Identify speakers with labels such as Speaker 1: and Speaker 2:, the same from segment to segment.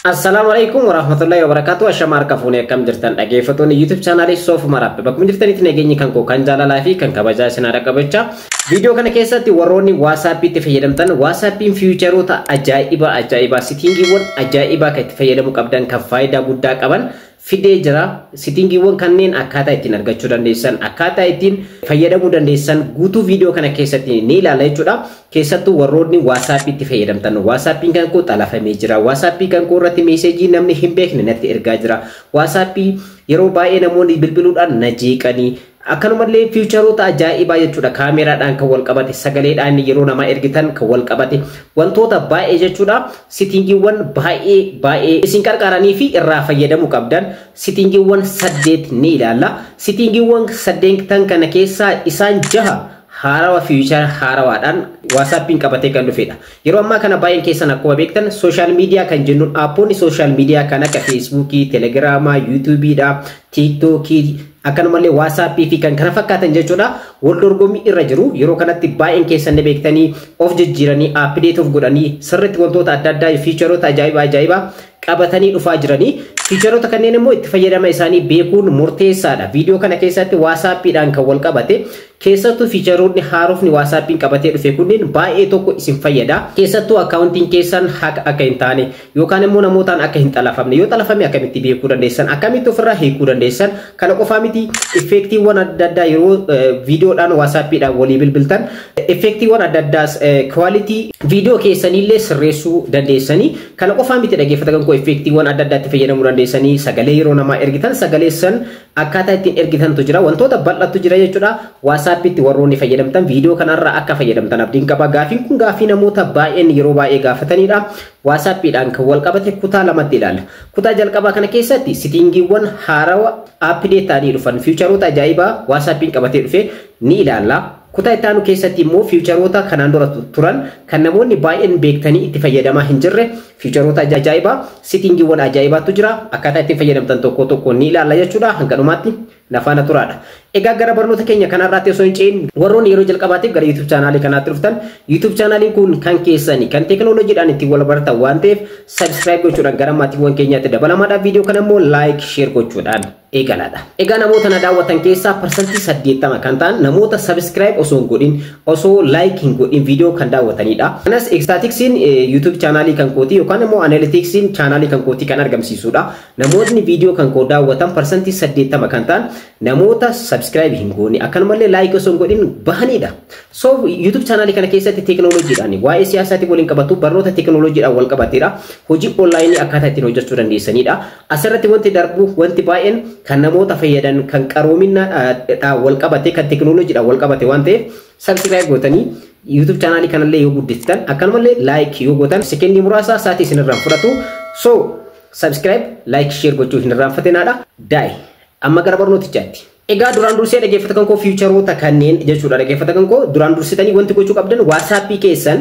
Speaker 1: Assalaamu alaikum warahmatullahi wabarakatuh. Ashama harka fuunee, akkam jirtan dhaggeeffattoonni YouTube chaanaalii Soof Maraabbe? Bakkuma jirtanitti nageenyi kan koo kan jaalalaa fi kan kabajaa isin haadha qabachaa. Viidiyoo kana keessatti warroonni WhatsAppiitti fayyadamtan, WhatsAppiin featureoota ajaa'ibaa ajaa'ibaa, settingiiwwan ajaa'ibaa kan itti fayyadamuu qabdan, kan faayidaa guddaa qaban fidee jira. Settingiiwwan kanneen akkaataa ittiin argachuu dandeessan, akkaataa ittiin fayyadamuu dandeessan guutuu viidiyoo kana keessatti ni ilaalla jechuudha. Keessattuu warroonni WhatsAppiitti fayyadamtan, WhatsAppiin kan koo xalafamee jira. WhatsAppii kan koo irratti messageii namni hin beekne natti ergaa jira. WhatsAppii yeroo baay'ee namoonni bilbiluudhaan na jeeqanii, akkanumallee featureoota ajaa'ibaa jechuudha, kaameraadhaan kan wal qabate, sagaleedhaan yeroo namaa ergitan kan wal qabate, wantoota baay'ee jechuudha. Settingiiwwan baay'ee baay'ee isin qarqaranii fi irraa fayyadamuu qabdan settingiiwwan saddeet ni ilaalla. Settingiiwwan saddeetan kana keessaa isaan jaha haarawa, feature haarawaadhaan WhatsAppiin qabatee kan dhufedha. Yeroo ammaa kana baay'een keessan akkuma beektan, social media kan jennuun appoonni social media kan akka Facebookii, Telegramaa, YouTubeiidha, TikTokii, akkanumallee WhatsAppii fi kan kana fakkaatan jechuudha, wal dorgommii irra jiru. Yeroo kanatti baay'een keessan ni beektanii, of jijjiiranii, update of godhanii, sirriitti wantoota adda addaa, featureoota ajaa'ibaa ajaa'ibaa qabatanii dhufaa jiranii. Featureoota kanneen immoo itti fayyadama isaanii beekuun murteessaadha. Viidiyoo kana keessatti WhatsAppiidhaan kan wal qabate, keessattuu featureoonni haarofni WhatsAppiin qabatee dhufe kunneen baay'ee tokko isin fayyada. Keessattuu accountiin keessan haqa akka hin taane yookaan immoo namootaan akka hin xalafamne, yoo xalafame akkamitti beekuu dandeessan, akkamitti ofirraa hiikuu dandeessan, kana qofaa miti, effectiiwwan adda addaa yeroo viidiyoodhaan WhatsAppiidhaan walii bilbiltan, effectiiwwan adda addaas, quality viidiyoo keessaniillee sirreessuu dandeessanii. Kana qofaa miti, dhaggeeffatan koo, effectiiwwan adda addaatti fayyadamuu dandeessanii, sagalee yeroo namaa ergitan sagalee san akkaataa ittiin ergitantu jira, wantoota bal'attu jira jechuudha. WhatsAppitti warroonni fayyadamtan viidiyoo kanarraa akka fayyadamtan abdiin qaba. Gaafiin kun gaafii namoota baay'een yeroo baay'ee gaafatanidha. WhatsAppiidhaan kan wal qabate kutaa lamatti ilaalla. Kutaa jalqabaa kana keessatti settingiiwwan haarawa update ta'anii dhufan, featureoota ajaa'ibaa WhatsAppiin qabatee dhufe ni ilaalla. Kutaa itti aanu keessatti immoo featureoota kanaan dura turan kan namoonni baay'een beektanii itti fayyadamaa hin jirre, featureoota ajaa'ibaa, settingiiwwan ajaa'ibaatu jira. Akkaataa ittiin fayyadamtan tokko tokko ni ilaalla jechuudha. Hanga dhumaatti na faana turaadha. Egaa gara barnoota keenya kanarraatti osoo hin ce'in, warroonni yeroo jalqabaatiif gara YouTube chaanaalii kanaatti dhuftan, YouTube chaanaaliin kun kan keessani, kan teekinooloojiidhaan ittiin wal baratan waan ta'eef, subscribe gochuudhaan gara maatiiwwan keenyaatti dabalamaadha. Viidiyoo kana immoo like, share gochuudhaan eegalaadha. Egaa namoota na daawwatan keessaa 80% kan ta'an namoota subscribe osoo hin godhin, osoo like hin godhin viidiyoo kan daawwatanidha. Kanas statisticsiin YouTube chaanaalii kan kootii yookaan immoo analyticsiin chaanaalii kan kootii kan argamsiisudha. Namootni viidiyoo kan koo daawwatan 80% kan ta'an namoota subscribe hin goone, akkanumallee like osoo hin godhin bahanidha. So YouTube chaanaalii kana keessatti teekinooloojiidhaan waa'ee siyaasaatiin waliin qabatu, barnoota teekinooloojiidhaan wal qabatedha. Hojii onlineii akkaataa ittiin hojjechuu dandeessanidha. Asirratti wanti darbu, wanti baay'een kan namoota fayyadan, kan qaroominaan wal qabate, kan teekinooloojiidhaan wal qabate waan ta'eef, subscribe gootanii YouTube chaanaalii kanallee yoo guddiftan, akkanumallee like yoo gootan, sekendii muraasa sa'aatii isinirraan fudhatu. So subscribe, like, share gochuu hin irraanfatinaadha. Daa'e amma gara barnootichaatti. Egaa duraan dursee, dhaggeeffata kan koo, featureoota kanneen jechuudha, dhaggeeffata kan koo, duraan dursitanii wanti gochuu qabdan WhatsAppii keessan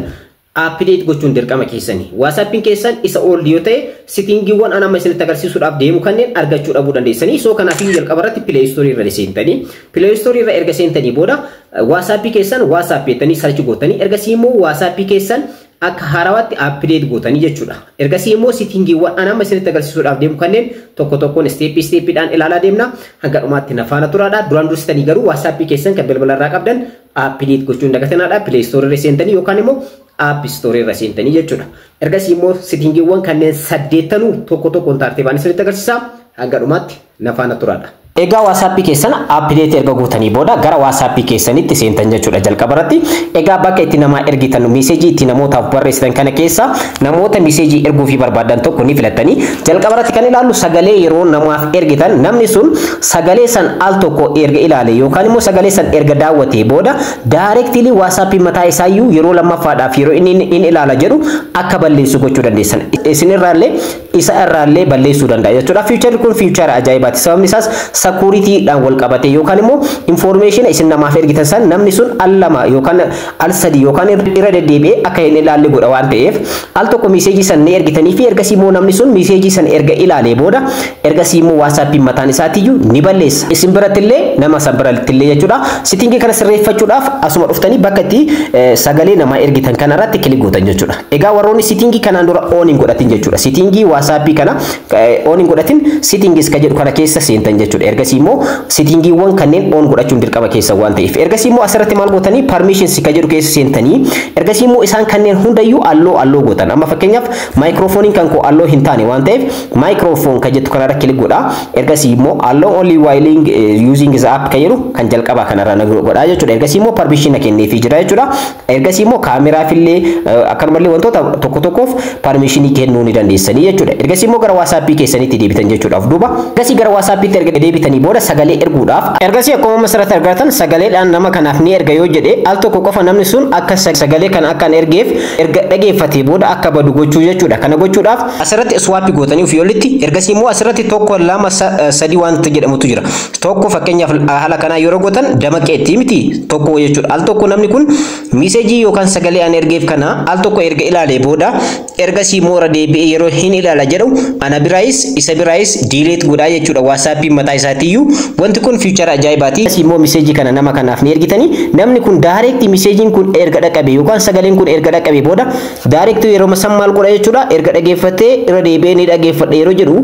Speaker 1: update gochuun dirqama keessanii. WhatsAppiin keessan isa old yoo ta'e, settingiiwwan an amma isinitti agarsiisuudhaaf deemu kanneen argachuu dhabuu dandeessanii. So kanaafii jalqaba irratti Play Store irra seentanii, Play Store irra erga seentanii booda WhatsAppii keessan WhatsApp jettanii search gootanii, ergasii immoo WhatsAppii keessan akka haarawaatti update gootanii jechuudha. Ergasii immoo settingiiwwan an amma isinitti agarsiisuudhaaf deemu kanneen tokko tokkoon step stepiidhaan ilaalaa deemna. Hanga dhumaatti na faana turaadha. Duraan dursitanii garuu WhatsAppii keessan kan bilbila irraa qabdan update gochuun dagatanaadha. Play Store irra seentanii yookaan immoo App Store irra seentanii jechuudha. Ergasii immoo settingiiwwan kanneen saddeettanuu tokko tokkoon tartiibaan isinitti agarsiisa. Hanga dhumaatti na faana turaadha. Egaa WhatsAppii keessan update erga gootanii booda gara WhatsAppii keessanitti seentan jechuudha jalqaba irratti. Egaa bakka itti namaa ergitan, messageii itti namootaaf barreessitan kana keessa namoota messageii erguu fi barbaadan tokko ni filattanii. Jalqaba irratti kan ilaallu, sagalee yeroo namaaf ergitan namni sun sagalee san al tokko erga ilaale yookaan immoo sagalee san erga daawwatee booda, directly WhatsAppii mataa isaayyuu yeroo lammaffaadhaaf yeroo inni ilaala jedhu akka balleessu gochuu dandeessan. Isinirraallee isa irraallee balleessuu danda'a jechuudha. Featureri kun feature ajaa'ibaati. Sababni isaas securitydhaan wal qabate yookaan immoo information isin namaaf ergitan san namni sun al lama yookaan al sadi yookaan irra deddeebi'ee akka hin ilaalle godha waan ta'eef, al tokko messageii san ni ergitanii fi ergasii immoo namni sun messageii san erga ilaalee booda, ergasii immoo WhatsAppiin mataan isaatiiyyuu ni balleessa. Isin biratti illee nama san biratti illee jechuudha. Settingii kana sirreeffachuudhaaf asuma dhuftanii bakka itti sagalee namaa ergitan kanarratti click gootan jechuudha. Egaa warroonni settingii kanaan dura on hin godhatin jechuudha. Settingii WhatsAppii WhatsAppii kana on hin godhatin, settings ka jedhu kana keessa seentan jechuudha. Ergasii immoo settingiiwwan kanneen on godhachuun dirqama keessa waan ta'eef. Ergasii immoo asirratti maal gootanii? Permissions ka jedhu keessa seentanii, ergasii immoo isaan kanneen hundayyuu allow allow gootan. Amma fakkeenyaaf microphoneiin kan koo allow hin taane waan ta'eef, microphone ka jettu kanarra click godha. Ergasii immoo allow only while using the app ka jedhu kan jalqabaa kanarra na godha jechuudha. Ergasii immoo permission na kenneefii jira jechuudha. Ergasii immoo kaameraafillee akkanumallee wantoota tokko tokkoof permissionii kennuu ni dandeessanii jechuudha. Ergasii immoo gara WhatsAppii keessanitti deebitan jechuudha. Of duuba. Ergasii gara WhatsAppiitti erga deebitanii booda sagalee erguudhaaf, ergasii akkuma asirratti argatan sagaleedhaan nama kanaaf ni erga yoo jedhe, al tokko qofa namni sun akka sagalee kana akka ergeef erga dhageeffatee booda akka badu gochuu jechuudha. Kana gochuudhaaf asirratti swipe gootanii ofii olitti, ergasii immoo asirratti tokko, lama, sadii wanta jedhamutu jira. Tokko fakkeenyaaf haala kanaa yeroo gootan damaqeetti miti tokko jechuudha. Al tokko namni kun messageii yookaan sagalee an ergeef kana al tokko erga ilaalee booda, ergasii moora deebi'ee yeroo hin ilaala jedhu ana biraayis isa biraayis delete godhaa jechuudha. WhatsAppiin mataa isaatiiyyuu wanti kun feature ajaa'ibaati. Ergasii immoo messageii kana nama kanaaf ni ergitanii, namni kun direct messageiin kun erga dhaqabe yookaan sagaleen kun erga dhaqabe booda direct yeroo san maal godha jechuudha? Erga dhageeffatee irra deebi'ee ni dhageeffadha yeroo jedhu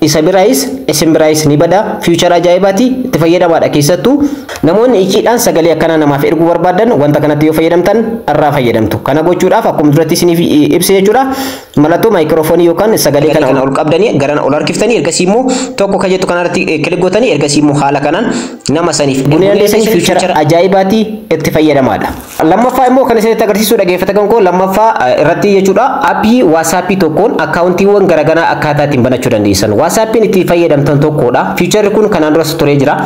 Speaker 1: isa biraayis isin biraayis ni bada. Feature ajaa'ibaati, itti fayyadamaadha. Keessattuu namoonni icciidhaan sagalee akkanaa namaaf erguu barbaadan wanta kanatti yoo fayyadamtan irraa fayyadamtu. Kana gochuudhaaf akkuma duratti isiniif ibse jechuudha. Mallattoo microphoneii yookaan sagalee kana ol qabdanii garana ol harkiftanii, ergasii immoo tokko ka jettu kanarratti click gootanii, ergasii immoo haala kanaan nama saniif erguu dandeessanii. Feature ajaa'ibaati, itti fayyadamaadha. Lammaffaa immoo kan isinitti agarsiisu, dhaggeeffatan koo, lammaffaa irratti jechuudha, appii WhatsAppii tokkoon akkaawuntiiwwan garaagaraa akkaataa ittiin banachuu dandeessan. WhatsAppiin itti fayyadamtan tokkodha. Featureri kun kanaan duras turee jira.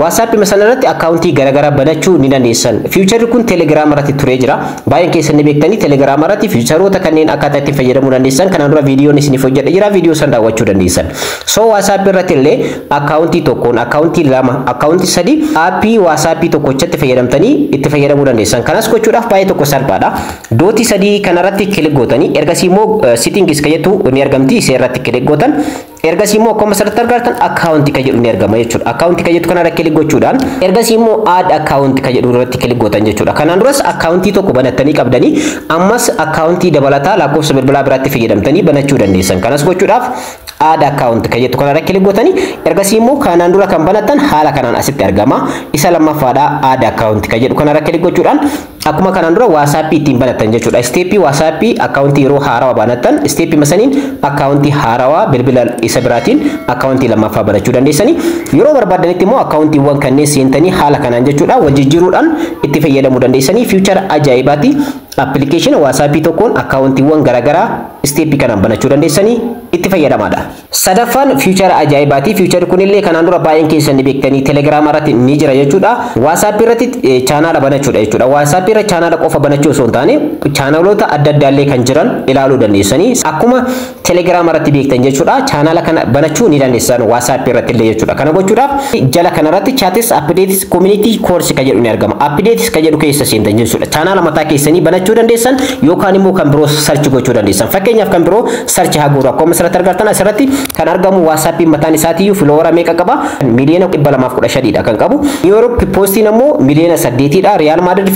Speaker 1: WhatsAppii sana irratti akkaawuntii garaagaraa banachuu ni dandeessan. Featureri kun Telegram irratti turee jira. Baay'een keessan ni beektanii, Telegram irratti featureoota kanneen akkaataa ittiin fayyadamuu dandeessan kanaan dura viidiyoon isiniif hojjedhe jira, viidiyoo san daawwachuu dandeessan. So WhatsAppii irratti illee akkaawuntii tokkoon akkaawuntii lama, akkaawuntii sadi appii WhatsAppii tokkochatti fayyadamtanii itti fayyadamuu dandeessan. Kanas gochuudhaaf baay'ee tokko salphaadha. Dotii sadii kanarratti click gootanii, ergasii immoo settings ka jettu ni argamti, isee irratti click gootan. Ergasii immoo akkuma asirratti argartan akkaawuntii ka jedhu ni argama jechuudha. Akkaawuntii ka jettu kanarra click gochuudhaan, ergasii immoo add account ka jedhu irratti click gootan jechuudha. Kanaan duras akkaawuntii tokko banattanii qabdanii, ammas akkaawuntii dabalataa lakkoofsa bilbilaa biraatti fayyadamtanii banachuu dandeessan. Kanas gochuudhaaf add account ka jettu kanarra click gootanii, ergasii immoo kanaan dura kan banattan haala kanaan asitti argama. Isa lammaffaadha, add account ka jedhu kanarra click gochuudhaan akkuma kanaan dura WhatsAppii ittiin banattan jechuudha. Stepii WhatsAppii akkaawuntii yeroo haarawaa banattan stepii masaniin akkaawuntii haarawaa bilbila isa biraatiin akkaawuntii lammaffaa banachuu dandeessanii. Yeroo barbaadanitti immoo akkaawuntiiwwan kanneen seentanii haala kanaan jechuudha wal jijjiiruudhaan itti fayyadamuu dandeessanii. Feature ajaa'ibaati. Appilikeeshina WhatsAppii tokkoon akkaawuntiiwwan garaagaraa stepii kanaan banachuu dandeessanii, itti fayyadamaadha. Sadaffaan feature ajaa'ibaati. Featureri kunillee kanaan dura baay'een keessan ni beektanii, Telegram irratti ni jira jechuudha. WhatsAppii irratti chaanaala banachuudha jechuudha. WhatsAppii irra chaanaala qofa banachuu osoo hin taane chaanaloota adda addaallee kan jiran ilaaluu dandeessanii. Akkuma Telegram irratti beektan jechuudha. Chaanaala kana banachuu ni dandeessan WhatsAppii irratti illee jechuudha. Kana gochuudhaaf jala kanarratti chats, updates, community, course ka jedhu ni argama. Updates ka jedhu keessa seentan jechuudha. Chaanaala mataa keessanii banachuu dandeessan yookaan immoo kan biroo search gochuu dandeessan. Fakkeenyaaf kan biroo search haa goonu. Akkuma asirratti argartan asirratti kan argamu WhatsAppiin mataan isaatiiyyuu followera meeqa qaba? 215,000,000dha kan qabu. New York Postiin ammoo 8 miliyoonadha. Real Madrid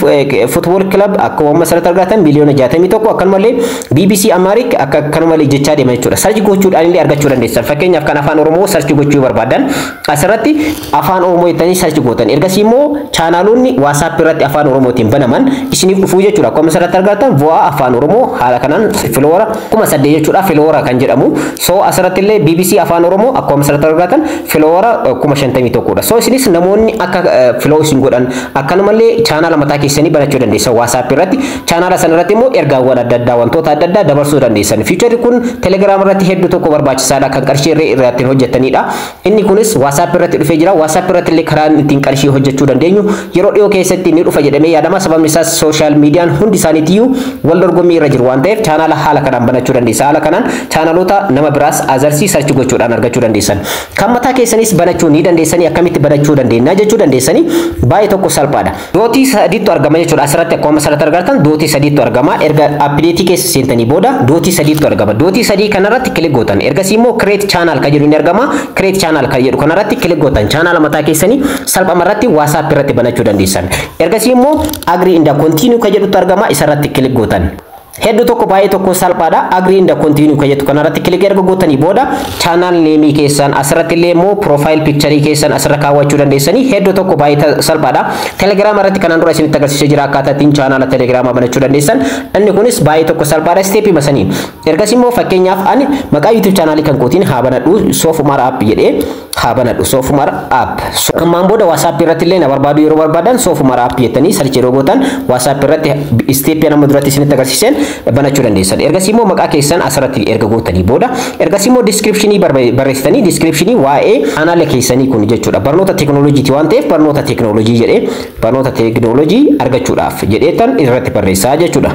Speaker 1: Football Club akkuma asirratti argatan 61 miliyoona, akkanumallee BBC Amharic akka akkanumallee jechaa deema jechuudha. Search gochuudhaan illee argachuu dandeessan. Fakkeenyaaf kan afaan Oromoo search gochuu barbaadan asirratti afaan Oromoo jettanii search gootan. Ergasii immoo chaanaalonni WhatsApp irratti afaan Oromootiin banaman isiniif dhufuu jechuudha. Akkuma asirratti argatan VOA afaan Oromoo haala kanaan followera 8,000 jechuudha, followera kan jedhamu. So asirratti illee BBC afaan Oromoo akkuma asirratti argatan followera 51,000dha. So isinis namoonni akka follow isin godhan akkanumallee chaanaala mataa keessanii banachuu dandeessan WhatsApp irratti. Chaanaala sana irratti immoo ergaawwan adda addaa, wantoota adda addaa dabarsuu dandeessan. Featureri kun Telegram irratti hedduu tokko barbaachisaadha, kan qarshii irra ittiin hojjetanidha. Inni kunis WhatsApp irratti dhufee jira. WhatsApp irratti illee karaa ittiin qarshii hojjechuu dandeenyu yeroo dhiyoo keessatti ni dhufa jedhamee yaadama. Sababni isaas social miidiyaan hundi isaaniitiyyuu wal dorgommii irra jiru waan ta'eef chaanaala haala kanaan banachuu dandeessa. Haala kanaan chaanaloota nama biraas azarsii search gochuudhaan argachuu dandeessan. Kan mataa keessanis banachuu ni dandeessanii. Akkamitti banachuu dandeenya jechuu dandeessanii, baay'ee tokko salphaadha. Dotii sadiitu argama jechuudha. Asirratti akkuma asirratti argartan dotii sadiitu argama. Erga updateii keessa seentanii booda dotii sadiitu argama. Dotii sadii kanarratti click gootan. Ergasii immoo create channel kan jedhu ni argama. Create channel kan jedhu kanarratti click gootan. Channel mataa keessanii salphama irratti WhatsApp irratti banachuu dandeessan. Ergasii immoo agree and continue kan jedhutu argama, isarratti click gootan. Hedduu tokko baay'ee tokko salphaadha. Agree and continue kan jettu kanarratti click erga gootanii booda channel name keessan, asirratti illee immoo profile picture keessan asirra kaawwachuu dandeessanii. Hedduu tokko baay'ee salphaadha. Telegram irratti kanaan dura isinitti agarsiisee jira akkaataa ittiin chaanaala Telegram banachuu dandeessan. Inni kunis baay'ee tokko salphaadha, step masanii. Ergasii immoo fakkeenyaaf ani maqaa YouTube chaanaalii kan kootiin haa banadhu, Soof Umar App jedhee haa banadhu, Soof Umar App. Ammaan booda WhatsApp irratti illee na barbaadu yeroo barbaadan, Soof Umar App jettanii search yeroo gootan, WhatsApp irratti step nama duratti isinitti agarsiiseen banachuu dandeessan. Ergasii immoo maqaa keessan asirratti erga gootanii booda, ergasii immoo description barreessitanii, description waa'ee chaanaala keessanii kun jechuudha. Barnoota teekinooloojiiti waan ta'eef, barnoota teekinooloojii jedhee, barnoota teekinooloojii argachuudhaaf jedheetan irratti barreessaa jechuudha.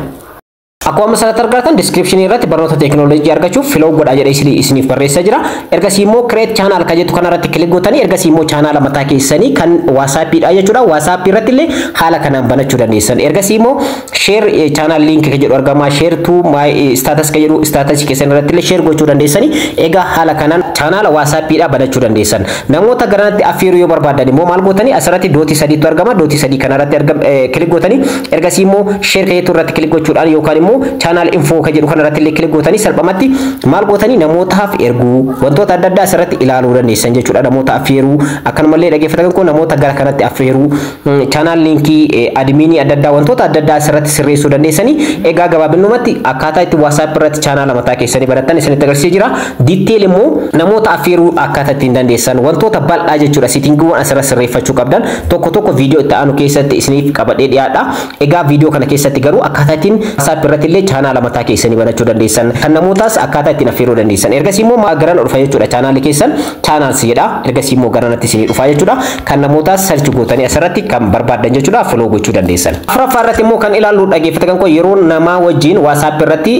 Speaker 1: Akkuma asirratti argatan, description irratti barnoota teekinooloojii argachuuf follow godhaa jedhee isiniif barreessaa jira. Ergasii immoo create channel kan jettu kanarratti click gootanii, ergasii immoo chaanaala mataa keessanii kan WhatsAppiidha jechuudha. WhatsApp irratti illee haala kanaan banachuu dandeessan. Ergasii immoo share channel link kan jedhu argama. Share to my status kan jedhu, status keessan irratti illee share gochuu dandeessanii. Egaa haala kanaan chaanaala WhatsAppiidha banachuu dandeessan. Namoota garanatti affeeruu yoo barbaadan immoo maal gootanii? Asirratti dot sadiitu argama. Dot sadii kanarratti click gootanii, ergasii immoo share kan jettu irratti click gochuudhaan yookaan immoo channel info kan jedhu kanarratti illee click gootanii, salphumatti maal gootanii? Namootaaf erguu, wantoota adda addaa asirratti ilaaluu dandeessan jechuudha. Namoota affeeruu, akkanumallee dhaggeeffatan kun, namoota gara kanatti affeeruu, channel link, admin adda addaa, wantoota adda addaa asirratti sirreessuu dandeessanii. Egaa gabaabinumatti akkaataa itti WhatsApp irratti chaanaala mataa keessanii banattan isinitti agarsiisee jira. Detail immoo namoota affeeruu akkaataa ittiin dandeessan, wantoota bal'aa jechuudha. Settingiiwwan asirratti sirreeffachuu qabdan tokko tokko viidiyoo itti aanu keessatti isiniif qabadhee dhiyaadha. Egaa viidiyoo kana keessatti garuu akkaataa ittiin WhatsApp irratti illee chaanaala mataa keessanii banachuu dandeessan, kan namootaas akkaataa ittiin affeeruu dandeessan. Ergasii immoo garana dhufa jechuudha. Chaanaalli keessan channels jedha. Ergasii immoo garanatti isinii dhufa jechuudha. Kan namootaas search gootanii asirratti kan barbaaddan jechuudha, follow gochuu dandeessan. Afuraffaa irratti immoo kan ilaallu, dhaggeeffatan koo, yeroo namaa wajjin WhatsApp irratti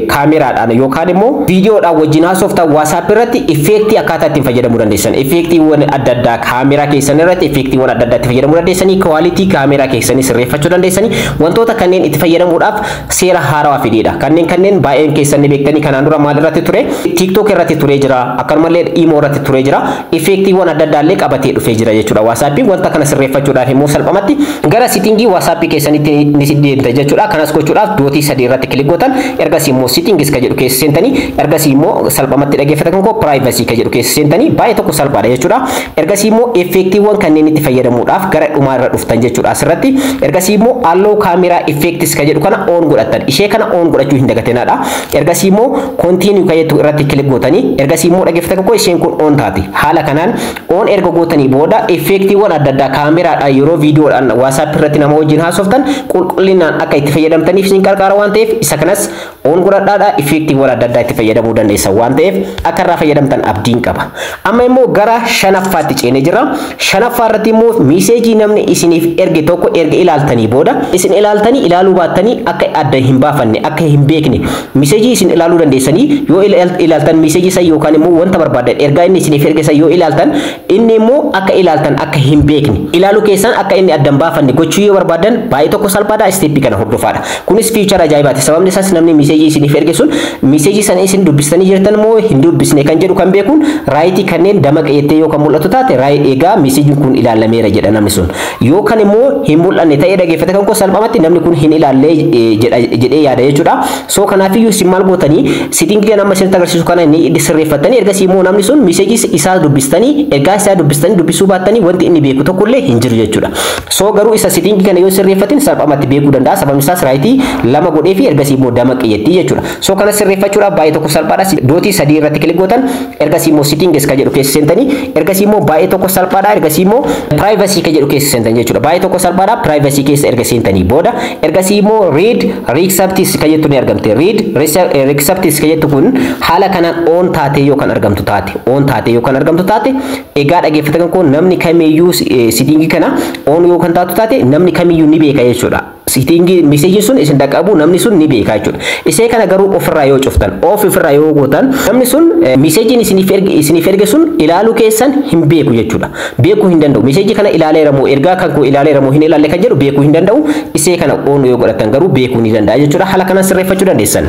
Speaker 1: kaameraadhaan yookaan immoo viidiyoodhaan wajjin haasoftan, WhatsApp irratti effect akkaataa ittiin fayyadamuu dandeessan. Effectiiwwan adda addaa kaameraa keessan irratti, effectiiwwan adda addaa itti fayyadamuu dandeessanii, quality kaameraa keessanii sirreeffachuu dandeessanii, wantoota kanneen itti fayyadamuudhaaf seera haarawaa fideedha. Kanneen baay'een keessan ni beektanii. Kanaan dura maal irratti ture? TikTok irratti turee jira. Akkanumallee Imo irratti turee jira. Effectiiwwan adda addaa illee qabatee dhufee jira jechuudha. WhatsAppiin wanta kana sirreeffachuudhaaf immoo salphumatti gara setting WhatsApp keessanitti ni deemta jechuudha. Kanas gochuudhaaf dot sadii irratti click gootan. Ergasii immoo settings ka jedhu keessa seentanii, ergasii immoo salphumatti, dhaggeeffatan koo, privacy ka jedhu keessa seentanii, baay'ee tokko salphaadha jechuudha. Ergasii immoo effectiiwwan kanneen itti fayyadamuudhaaf gara dhumaa irra dhuftan jechuudha asirratti. Ergasii immoo allow camera effects ka jedhu kana on godhattan. Ishee kana on godhachuu hin dagatinaadha. Ergasii immoo continue ka jettu irratti click gootanii, ergasii immoo, dhaggeeffatan koo, isheen kun on taati. Haala kanaan on erga gootanii booda, effectiiwwan adda addaa kaameraadhaan yeroo viidiyoodhaan WhatsApp irratti nama wajjin haasoftan qulqullinaan akka itti fayyadamtaniif isin qarqaara waan ta'eef, isa kanas on godhadhaadha. Effectiiwwan adda addaa itti fayyadamuu dandeessan waan ta'eef, akka irraa fayyadamtan abdiin qaba. Amma immoo gara shanaffaatti ceenee jira. Shanaffaa irratti immoo message namni isiniif erge tokko erga ilaaltanii booda, isin ilaaltanii ilaaluu baattanii akka adda hin baafanne, akka hin beekne, message isin ilaaluu dandeessanii yoo ilaaltan, message san yookaan immoo wanta barbaadan ergaa inni isiniif erge san yoo ilaaltan, inni immoo akka ilaaltan akka hin beekne, ilaaluu keessan akka inni adda hin baafanne gochuu yoo barbaadan, baay'ee tokko salphaadha, step kana hordofaadha. Kunis feature ajaa'ibaati. Sababni isaas namni message isiniif erge sun message sana isin dubbistanii jirtan moo hin dubbisne kan jedhu kan beekuun right kanneen damaqa jettee yoo kan mul'atu taate, right, egaa messageiin kun ilaalameera jedha namni sun. Yoo kan immoo hin mul'anne ta'ee, dhaggeeffate kan koo, salphumatti namni kun hin ilaallee jedhee yaada jechuudha. So kanaafiyyuu isin maal gootanii? Setting nama isinitti agarsiisu kana inni sirreeffattanii, ergasii immoo namni sun message isaa dubbistanii, ergaa isaa dubbistanii dubbisuu baattanii, wanti inni beeku tokkollee hin jiru jechuudha. So garuu isa setting kana yoo sirreeffatin salphumatti beekuu danda'a. Sababni isaas right lama godhee fi ergasii immoo damaqa jetti jechuudha. So kana sirreeffachuudhaaf baay'ee tokko salphaadha. Dot sadii irratti click gootan, ergasii immoo settings ka jedhu keessa seentanii, ergasii immoo baay'ee tokko salphaadha. Ergasii immoo privacy ka jedhu keessa seentan jechuudha. Baay'ee tokko salphaadha. Privacy keessa erga seentanii booda, ergasii immoo read receipts ka jettu ni argamte. Read receipts ka jettu kun haala kanaan on taatee yoo kan argamtu taate, on taatee yoo kan argamtu taate, egaa dhaggeeffatan kun, namni kamiyyuu setting kana on yoo kan taatu taate, namni kamiyyuu ni beeka jechuudha. Setting messageiin sun isin dhaqqabu namni sun ni beeka jechuudha. Isee kana garuu ofirraa yoo cuftan, off ofirraa yoo gootan, namni sun messageiin isiniif erge sun ilaaluu keessan hin beeku jechuudha. Beekuu hin danda'u. Message kana ilaaleera moo, ergaa kan koo ilaaleera moo hin ilaalle kan jedhu beekuu hin danda'u. Isee kana on yoo godhatan garuu beekuu ni danda'a jechuudha. Haala kanaan sirreeffachuu dandeessan.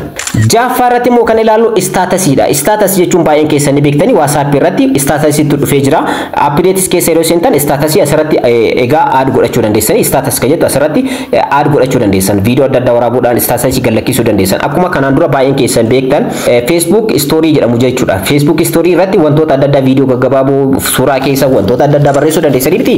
Speaker 1: Jaaffaa irratti immoo kan ilaallu statusiidha. Status jechuun baay'een keessan ni beektanii, WhatsApp irratti statusiitu dhufee jira. Updates keessa yeroo seentan status asirratti egaa add godhachuu dandeessanii. Status kan jettu asirratti add godhachuu dandeessan. Viidiyoo adda addaa waraabuudhaan statusii gallakkisuu dandeessan. Akkuma kanaan dura baay'een keessan beektan, Facebook story jedhamu jechuudha. Facebook story irratti wantoota adda addaa, viidiyoo gaggabaaboo, suuraa keessa wantoota adda addaa barreessuu dandeessanii miti?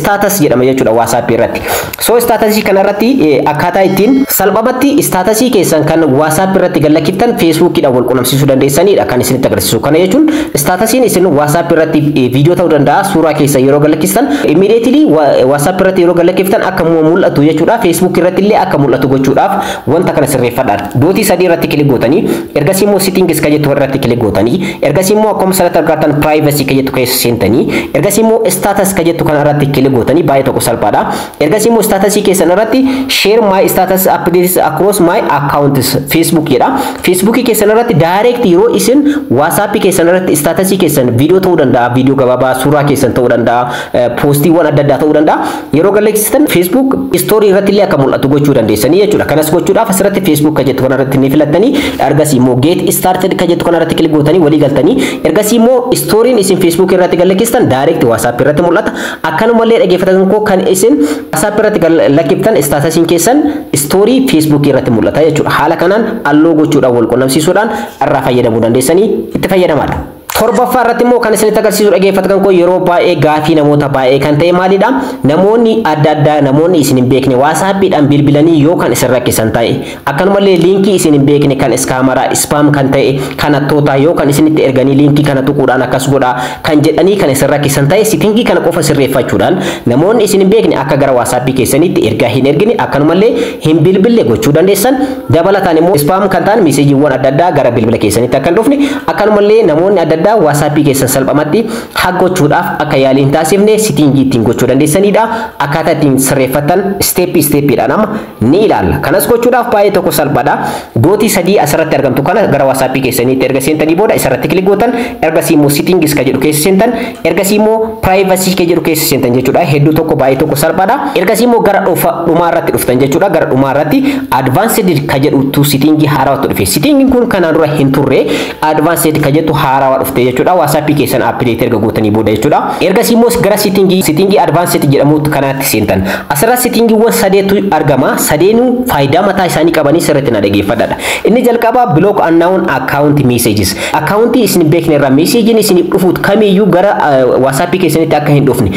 Speaker 1: Status jedhama jechuudha WhatsApp irratti. So statusii kana irratti akkaataa ittiin salphumatti statusii keessan kan WhatsApp irratti gallakkiftan Facebookiidhaan wal qunnamsiisuu dandeessanidha kan isinitti agarsiisu. Kana jechuun statusiin isin WhatsApp irratti viidiyoo ta'uu danda'a, suuraa keessa yeroo gallakkistan, immediately WhatsApp irratti yeroo gallakkiftan akka mul'atu jechuudha. Facebook irratti illee akka mul'atu gochuudhaaf wanta kana sirreeffadhaa. Dotii sadii irratti click gootanii, ergasii immoo settings ka jettu irratti click gootanii, ergasii immoo akkuma sanatti argattan privacy ka jettu keessa seentanii, ergasii immoo status ka jettu kana irratti click gootanii, baay'ee tokko salphaadha. Ergasii immoo statusii keessan irratti "Share my status updates across my accounts Facebook" jedha. Facebook keessan irratti direct yeroo isin WhatsApp keessan irratti statusii keessan, viidiyoo ta'uu danda'a, viidiyoo gabaabaa, suuraa keessan ta'uu danda'a, poostiiwwan adda addaa ta'uu danda'a. Yeroo galleessitan Facebook story irratti illee akka mul'atu gochuu dandeessanii jechuudha. Kanas gochuudhaaf asirratti Facebook ka jettu kanarratti ni filattanii, ergasii immoo "Get started" ka jettu kanarratti click gootanii walii galtanii, ergasii immoo storyin isin Facebook irratti gallakkistan direct WhatsApp irratti mul'ata. Akkanumallee, dhaggeeffatan koo, kan isin WhatsApp irratti lakkiftan statusiin keessan story Facebook irratti mul'ata jechuudha. Haala kanaan alloo gochuudhaan wal qunnamsiisuudhaan irraa fayyadamuu dandeessanii, itti fayyadamaadha. Torbaffaa irratti immoo kan isinitti agarsiisu, dhaggeeffatan koo, yeroo baay'ee gaafii namoota baay'ee kan ta'e maalidha? Namoonni adda addaa, namoonni isin hin beekne WhatsAppiidhaan bilbilanii yoo kan isin rakkisan ta'e, akkanumallee linkii isin hin beekne kan scammeraa, spam kan ta'e, kan hattootaa yoo kan isinitti erganii, linkii kana tuquudhaan akkas godhaa kan jedhanii kan isin rakkisan ta'e, settingii kana qofa sirreeffachuudhaan namoonni isin hin beekne akka gara WhatsAppii keessanitti ergaa hin ergine, akkanumallee hin bilbille gochuu dandeessan. Dabalataan immoo spam kan ta'an messageiiwwan adda addaa gara bilbila keessanitti akka hin dhufne, akkanumallee namoonni adda addaa WhatsAppii keessan salphumatti hack gochuudhaaf akka yaalii hin taasifne settingii ittiin gochuu dandeessanidha. Akkaataa ittiin sirreeffattan step stepiidhaan amma ni ilaalla. Kanas gochuudhaaf baay'ee tokko salphaadha. Dotii sadii asirratti argamtu kana gara WhatsAppii keessaniitti erga seentanii booda isarratti click gootan, ergasii immoo settings ka jedhu keessa seentan, ergasii immoo privacy ka jedhu keessa seentan jechuudha. Hedduu tokko baay'ee tokko salphaadha. Ergasii immoo gara dhumaa irratti dhuftan jechuudha. Gara dhumaa irratti advanced ka jedhutu settingii haarawatu dhufe. Settingiin kun kanaan dura hin turre, advanced ka jettu haarawaa dhufte jechuudha. WhatsAppii keessan update erga gootanii booda jechuudha. Ergasii immoo gara settingii advanced jedhamutti kanaatti seentan. Asirra settingiiwwan sadeetu argama. Sadeenuu faayidaa mataa isaanii qabanii sirriitti na dhaggeeffadha. Inni jalqabaa block unknown account messages. Accountii isin hin beekne irraa messageiin isin dhufu kamiyyuu gara WhatsAppii keessanitti akka hin dhufne.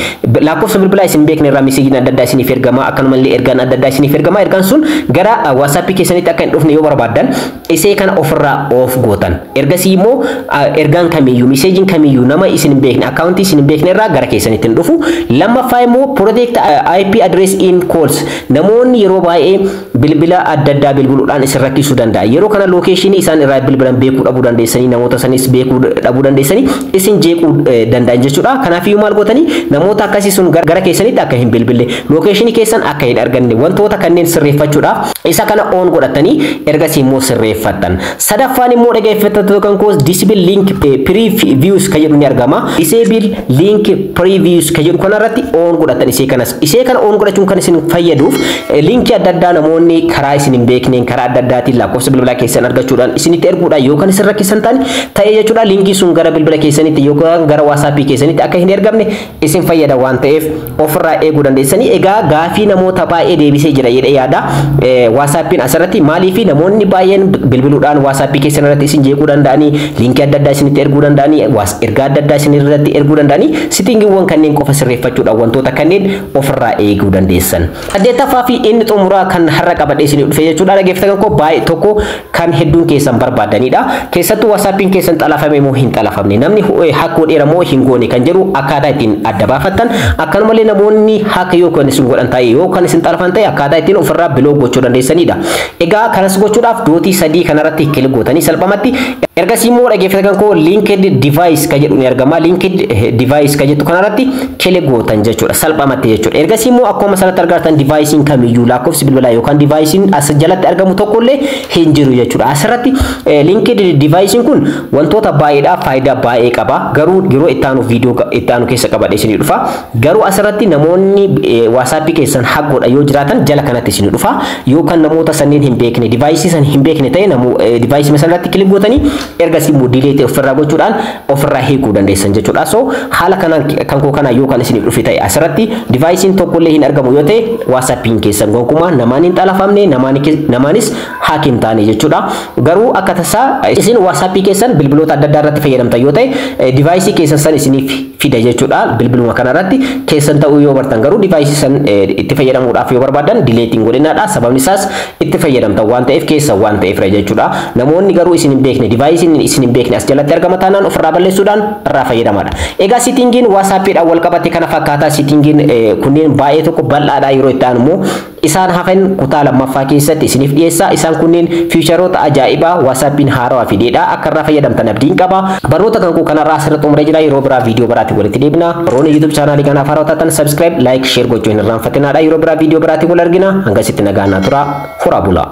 Speaker 1: Lakkoofsa bilbilaa isin beekne irraa messageiin adda addaa isiniif ergama. Akkanumallee ergaan adda addaa isiniif ergama. Ergaan sun gara WhatsAppii keessanitti akka hin dhufne yoo barbaaddan, isee kana ofirraa off gootan. Ergasii immoo ergaan kamiyyuu, messageiin kamiyyuu nama isin hin beekne, accountii isin hin beekne irraa gara keessanitti hin dhufu. Lammaffaa immoo protect IP address in calls. Namoonni yeroo baay'ee bilbila adda addaa bilbiluudhaan isin rakkisuu danda'a. Yeroo kana locationii isaan irraa bilbilan beekuu dhabuu dandeessanii, namoota sanis beekuu dhabuu dandeessanii, isin jeequu danda'an jechuudha. Kanaafiyyuu maal gootanii? Namoota akkasii sun gara keessanitti akka hin bilbille, locationii keessan akka hin arganne, wantoota kanneen sirreeffachuudhaaf isa kana on godhatanii ergasii immoo sirreeffattan. Sadaffaan immoo, dhaggeeffattoota kan koo, disable link previews kan jedhu ni argama. Disable link previews kan jedhu kanarratti on godhatan isee kanas. Isee kana on godhachuun kan isin fayyaduuf, linkii adda addaa namoonni karaa isin hin beekneen, karaa adda addaatiin lakkoofsa bilbilaa keessan argachuudhaan isinitti erguudhaan yookaan isin rakkisan ta'an ta'ee jechuudha. Linkii sun gara bilbila keessanitti yookaan gara WhatsAppii keessanitti akka hin ergamne isin fayyada waan ta'eef ofirraa eeguu dandeessanii. Egaa gaafii namoota baay'ee deebisee jira jedhee yaada. WhatsAppiin asirratti maaliif namoonni baay'een bilbiluudhaan WhatsAppii keessan irratti isin jeequu danda'anii, linkii adda addaa isinitti erguu danda'anii, ergaa adda addaa isin irratti erguu danda'anii, settingiiwwan kanneen qofa sirreeffachuudhaan wantoota kanneen ofirraa eeguu dandeessan. Saddeettaffaa fi inni xumuraa kan har'a qabadhee isinii dhufe jechuudha. Dhaggeeffatan koo, baay'ee tokko kan hedduun keessan barbaadanidha. Keessattuu WhatsAppiin keessan xalafame moo hin xalafamne, namni hack godheera moo hin goone kan jedhu akkaataa ittiin adda baafattan, akkanumallee namoonni hack yookaan isin godhan ta'e yookaan isin xalafan ta'e akkaataa ittiin ofirraa block gochuu dandeessanidha. Egaa kanas gochuudhaaf dotii sadii kanarratti click gootanii salphumatti, ergasii immoo, dhaggeeffatan koo, linked device kan jedhu ni argama. Linked device kan jettu kanarratti click gootan jechuudha, salphumatti jechuudha. Ergasii immoo akkuma sanatti argattan deviceiin kamiyyuu, lakkoofsi bilbilaa yookaan deviceiin as jalatti argamu tokkollee hin jiru jechuudha. Asirratti linked deviceiin kun wantoota baay'eedhaaf faayidaa baay'ee qaba. Garuu yeroo itti aanu viidiyoo itti aanu keessa qabadhee isinii dhufa. Garuu asirratti namoonni WhatsAppii keessan hack godha yoo jiraatan jala kanatti isinii dhufa. Yookaan namoota sanneen hin beekne, deviceii san hin beekne ta'e, deviceii sanarratti click gootanii ergasii immoo delete ofirraa gochuudhaan gochuudhaan ofirraa hiikuu dandeessan jechuudha. So haala kanaan kan koo kana yoo kan isiniif dhufe ta'e, asirratti deviceiin tokkollee hin argamu yoo ta'e, WhatsAppiin keessan gonkumaa namaan hin xalafamne, namaanis hack hin taane jechuudha. Garuu akka tasaa isin WhatsAppii keessan bilbiloota adda addaa irratti fayyadamtan yoo ta'e, deviceii keessan san isiniif fida jechuudha. Bilbiluma kanarratti keessan ta'uu yoo bartan garuu, deviceii san itti fayyadamuudhaaf yoo barbaadan deleteiin godhinaadha. Sababni isaas itti fayyadamtan waan ta'eef, keessan waan ta'eef jechuudha. Namoonni garuu isin hin beekne, deviceiin isin hin beekne as jalatti argama taanaan, ofirraa balleessuudhaan irraa fayyadamadha. Egaa settingiin WhatsAppiidhaan wal qabate kana fakkaataa. Settingiin kunneen baay'ee tokko bal'aadha. Yeroo itti aanu immoo isaan hafan kutaa lammaffaa keessatti isiniif dhiyeessa. Isaan kunneen featureoota ajaa'ibaa WhatsAppiin haarawaa fideedha. Akka irraa fayyadamtan abdiin qaba. Barnoota kan koo kanarraa asirratti xumuree jira. Yeroo biraa viidiyoo biraatiin walitti deebina. Warroonni YouTube channelii kanaaf haarawaa taatan subscribe, like, share gochuu hin irraanfatinaadha. Yeroo biraa viidiyoo biraatiin wal argina. Hangasitti nagaan naa tura. Horaa bulaa.